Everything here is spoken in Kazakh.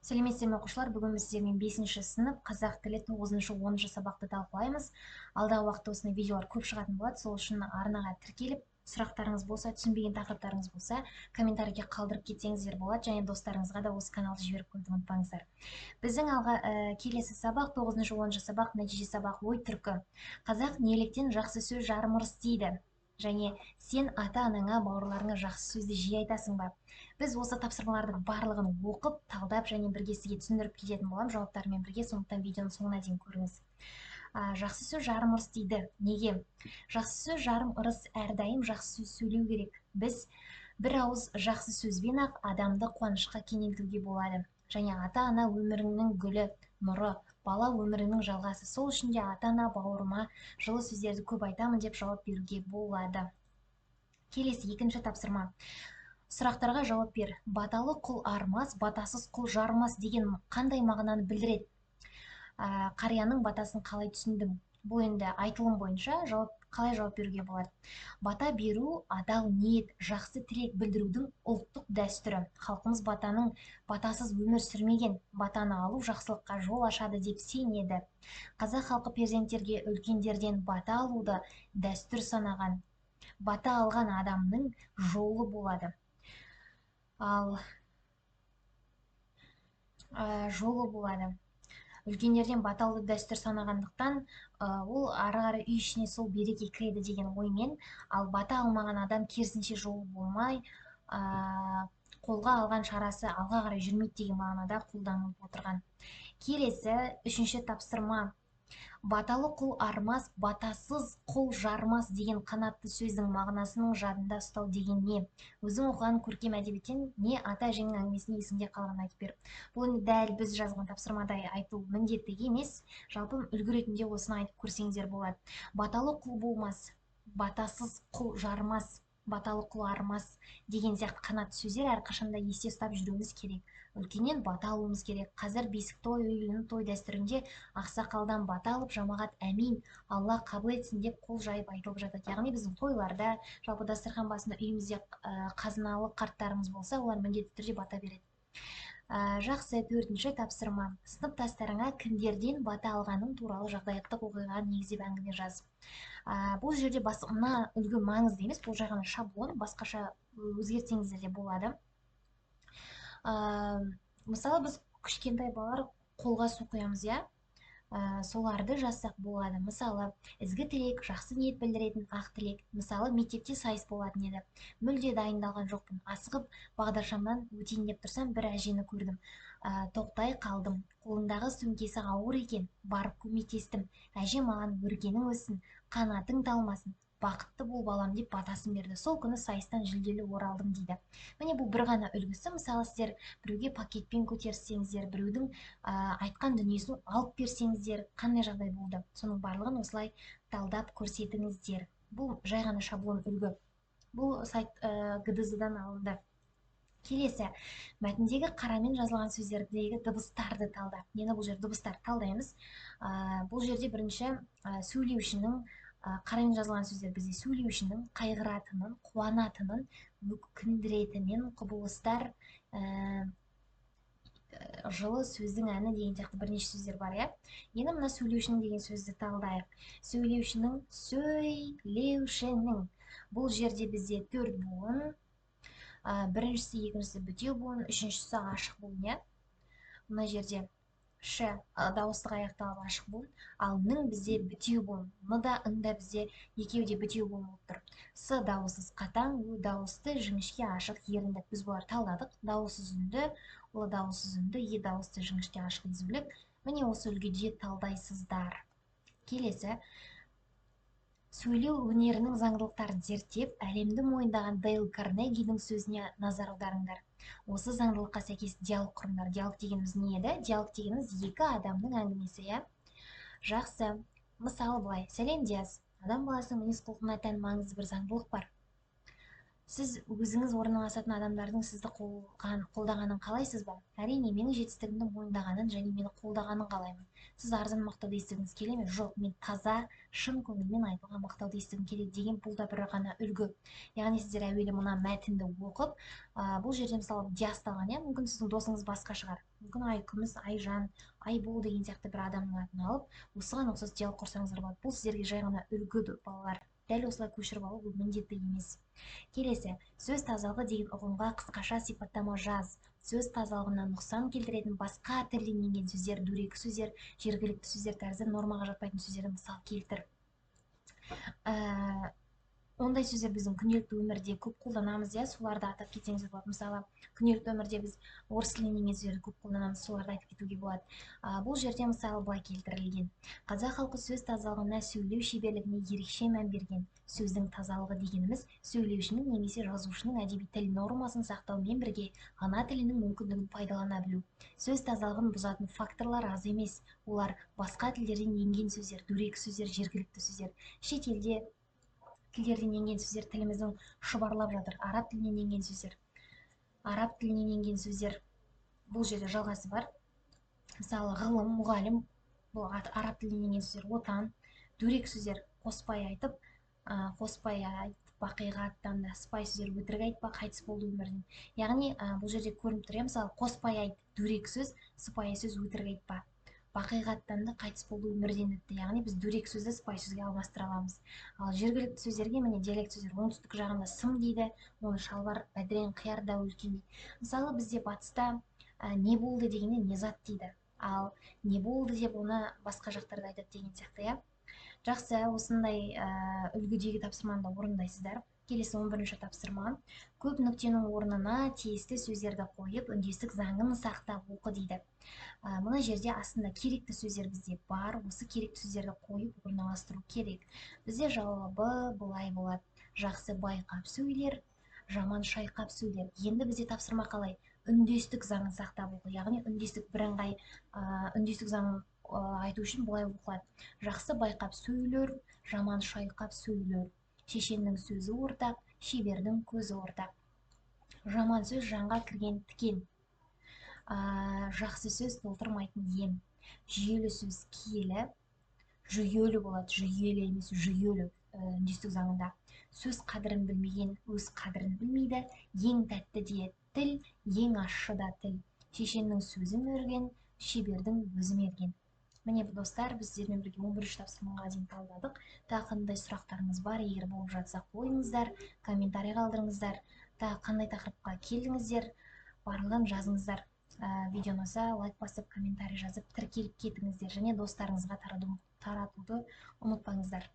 Сәлеметсіздер ме, оқушылар? Бүгін біз сіздермен 5-ші сынып қазақ тілі 9-шы 10-шы сабақты талқылаймыз. Алдағы уақытта осындай видеолар көп шығатын болады. Сол үшін арнаға тіркеліп, сұрақтарыңыз болса, түсінбеген тақырыптарыңыз болса, комментарийге қалдырып кетсеңіздер болады және достарыңызға да осы каналды жіберіп қоюды ұмытпаңыздар. Біздің алға келесі сабақ 9-шы 10-шы сабақ, нәтиже сабақ ой түркі. Қазақ неліктен жақсы сөз жарым ырыс дейді? Және сен ата-анаңа, бауырларыңа жақсы сөзді жиі айтасың ба? Біз осы тапсырмалардың барлығын оқып, талдап және бірге сізге түсіндіріп кететін боламын жауаптарымен бірге, сондықтан видеоның соңына дейін көріңіз. Жақсы сөз жарым ырыс дейді. Неге? Жақсы сөз жарым ырыс, әрдайым жақсы сөз сөйлеу керек. Біз бір ауыз жақсы сөзбен-ақ адамды қуанышқа кенелтуге болады. Және ата-ана өміріңнің гүлі, нұры, бала өмірінің жалғасы. Сол үшін де ата-ана, бауырыма жылы сөздерді көп айтамын деп жауап беруге болады. Келесі екінші тапсырма. Сұрақтарға жауап бер. Баталы құл армас, батасыз құл жарымас деген қандай мағынаны білдіреді? Қарияның батасын қалай түсіндің? Бұл енді айтылым бойынша жауап, қалай жауап беруге болады? Бата беру адал ниет, жақсы тілек білдірудің ұлттық дәстүрі. Халқымыз батаның батасыз өмір сүрмеген, батаны алу жақсылыққа жол ашады деп сенеді. Қазақ халқы перзенттерге үлкендерден бата алуды дәстүр санаған. Бата алған адамның жолы болады. Ал жолы болады. Үлкендерден бата алуды дәстүр санағандықтан, ол ары қарай үй ішіне сол береке кіреді деген оймен, ал бата алмаған адам керісінше жолы болмай, қолға алған шарасы алға қарай жүрмейді деген мағынада қолданылып отырған. Келесі үшінші тапсырма. Баталы құл армас, батасыз құл жармас деген қанатты сөздің мағынасының жадында ұстау деген не? Өзің оқыған көркем әдебиеттен не ата әжеңнің әңгімесінен есіңде қалғанын айтып бер. Бұл енді дәл біз жазған тапсырмадай айту міндетті емес, жалпы үлгі ретінде осыны айтып көрсеңіздер болады. Баталы құл болмас, батасыз құл жармас, баталы құл армас деген сияқты қанатты сөздер әрқашанда есте ұстап жүруіміз керек. Үлкеннен бата алуымыз керек. Қазір бесік той, үйлену той дәстүрінде ақсақалдан бата алып, жамағат әмин, Алла қабыл етсін деп қол жайып айтылып жатады. Яғни біздің тойларда, жалпы дастархан басында үйімізде қазыналы қарттарымыз болса, олар міндетті түрде бата береді. Жақсы, төртінші тапсырма. Сыныптастарыңа кімдерден бата алғаның туралы жағдаяттық оқиғаға негіздеп әңгіме жаз. Бұл жерде мына үлгі маңызды емес, бұл жай ғана шаблон, басқаша өзгертсеңіздер де болады. Мысалы, біз кішкентай балалар қолға су құямыз, иә? Соларды жазсақ болады. Мысалы, ізгі тілек, жақсы ниет білдіретін ақ тілек. Мысалы, мектепте сайыс болатын еді. Мүлде дайындалған жоқпын. Асығып бағдаршамнан өтейін деп тұрсам, бір әжені көрдім. Тоқтай қалдым. Қолындағы сөмкесі ауыр екен. Барып көмектестім. Әже маған өркенің өссін, қанатың талмасын, бақытты бол балам деп батасын берді. Сол күні сайыстан жүлделі оралдым дейді. Міне, бұл бір ғана үлгісі. Мысалы, сіздер біреуге пакетпен көтерсеңіздер, біреудің айтқан дүниесін алып берсеңіздер, қандай жағдай болды? Соның барлығын осылай талдап көрсетіңіздер. Бұл жай ғана шаблон үлгі. Бұл сайт ГДЗ-дан алынды. Келесі, мәтіндегі қарамен жазылған сөздердегі дыбыстарды талда. Енді бұл жерде дыбыстарды талдаймыз. Бұл жерде бірінші, сөйлеушінің, қарамен жазылған сөздер бізде сөйлеушінің қайғыратынын, қуанатынын, өкіндіретінін, құбылыстар, жылы сөздің әні деген сияқты бірнеше сөздер бар, иә? Енді мына сөйлеушінің деген сөзді талдайық. Сөйлеушінің, сөйлеушінің. Бұл жерде бізде төрт буын. Біріншісі, екіншісі бітеу буын, үшіншісі ашық буын, иә? Мына жерде ш дауыстық аяқталып ашық буын, ал ның бізде бітеу буын. Н да, ң да бізде екеуі де бітеу буын болып тұр. С дауыссыз қатаң, Ө дауысты жіңішке ашық еріндік. Біз бұларды талдадық. Дауыссыз үнді, Л дауыссыз үнді, Е дауысты жіңішке ашық езулік. Міне, осы үлгіде талдайсыздар. Келесі, сөйлеу өнерінің заңдылықтарын зерттеп, әлемді мойындаған Дейл Карнегидің сөзіне назар аударыңдар. Осы заңдылыққа сәйкес диалог құрыңдар. Диалог дегеніміз не еді? Диалог дегеніміз екі адамның әңгімесі, иә? Жақсы. Мысалы былай. Сәлем, Диас. Адам баласының мінез құлқына тән маңызды бір заңдылық бар. Сіз өзіңіз орналасатын адамдардың сізді қолдағанын қалайсыз ба? Әрине, менің жетістігімді мойындағанын және мені қолдағанын қалаймын. Сіз арзан мақтауды естігіңіз келе ме? Жоқ, мен таза, шын көңілмен айтылған мақтауды естігім келеді деген бұл да бір ғана үлгі. Яғни сіздер әуелі мына мәтінді оқып, бұл жерде мысалы диасталған, иә, мүмкін сіздің досыңыз басқа шығар. Мүмкін Айкүміс, Айжан, Айбол деген сияқты бір адамның атын алып, осыған ұқсас диалог құрсаңыздар болады. Бұл сіздерге жай ғана үлгі, балалар. Дәл осылай көшіріп алу бұл міндетті емес. Келесі, сөз тазалығы деген ұғымға қысқаша сипаттама жаз. Сөз тазалығына нұқсан келтіретін басқа тілден енген сөздер, дөрекі сөздер, жергілікті сөздер тәрізді нормаға жатпайтын сөздерді мысал келтір. Ондай сөздер біздің күнделікті өмірде көп қолданамыз, иә, соларды атап кетсеңіз болады. Мысалы, күнделікті өмірде біз орыс тілінен енген сөздерді көп қолданамыз, соларды айтып кетуге болады. Бұл жерде мысалы былай келтірілген. Қазақ халқы сөз тазалығына, сөйлеу шеберлігіне ерекше мән берген. Сөздің тазалығы дегеніміз сөйлеушінің немесе жазушының әдеби тіл нормасын сақтаумен бірге ана тілінің мүмкіндігін пайдалана білу. Сөз тазалығын бұзатын факторлар аз емес. Олар басқа тілдерден енген сөздер, дөрекі сөздер, жергілікті сөздер. Шетелде тілдерден енген сөздер тіліміздің шұбарлап жатыр. Араб тілінен енген сөздер. Араб тілінен енген сөздер бұл жерде жалғасы бар. Мысалы, ғылым, мұғалім, бұл араб тілінен енген сөздер, отан, дөрекі сөздер қоспай айтып, қоспай айтып, бақиға аттанды, сыпайы сөздер, өтірік айтпа, қайтыс болды өмірден. Яғни, бұл жерде көрініп тұр, мысалы, қоспай айт, дөрекі сөз, сыпайы сөз, өтірік айтпа. Бақиға аттанды, қайтыс болды, өмірден өтті. Яғни біз дөрекі сөзді сыпайы сөзге алмастыра аламыз. Ал жергілікті сөздерге міне диалект сөздер оңтүстік жағында сым дейді, оны шалбар, бәдірең, қияр да үлкен дейді. Мысалы, бізде батыста не болды дегенде не зат дейді. Ал не болды деп оны басқа жақтарда айтады деген сияқты, иә. Жақсы, осындай үлгідегі тапсырманы да орындайсыздар. Келесі 11-ші тапсырма. Көп нүктенің орнына тиісті сөздерді қойып, үндестік заңын сақтап оқы дейді. Мына жерде астында керекті сөздер бізде бар. Осы керекті сөздерді қойып орналастыру керек. Бізде жауабы былай болады. Жақсы байқап сөйлер, жаман шайқап сөйлер. Енді бізде тапсырма қалай? Үндестік заңын сақтап оқы. Яғни үндестік бірыңғай, үндестік заңын айту үшін былай оқылады. Жақсы байқап сөйлер, жаман шайқап сөйлер. Шешеннің сөзі ортақ, шебердің көзі ортақ. Жаман сөз жанға кірген тікен. Жақсы сөз толтырмайтын ем. Жүйелі сөз киелі, жүйелі болады, жүйелі емес, жүйелі үндестік заңында. Сөз қадірін білмеген өз қадірін білмейді. Ең тәтті де тіл, ең ащы да тіл. Шешеннің сөзі мерген, шебердің өзі мерген. Міне, достар, біз сіздермен бірге 11-ші тапсырмаға дейін талдадық. Тағы қандай сұрақтарыңыз бар, егер болып жатса қойыңыздар, комментарий қалдырыңыздар. Тағы қандай тақырыпқа келдіңіздер, барлығын жазыңыздар. Видео ұнаса лайк басып, комментарий жазып, тіркеліп кетіңіздер және достарыңызға таратуды ұмытпаңыздар.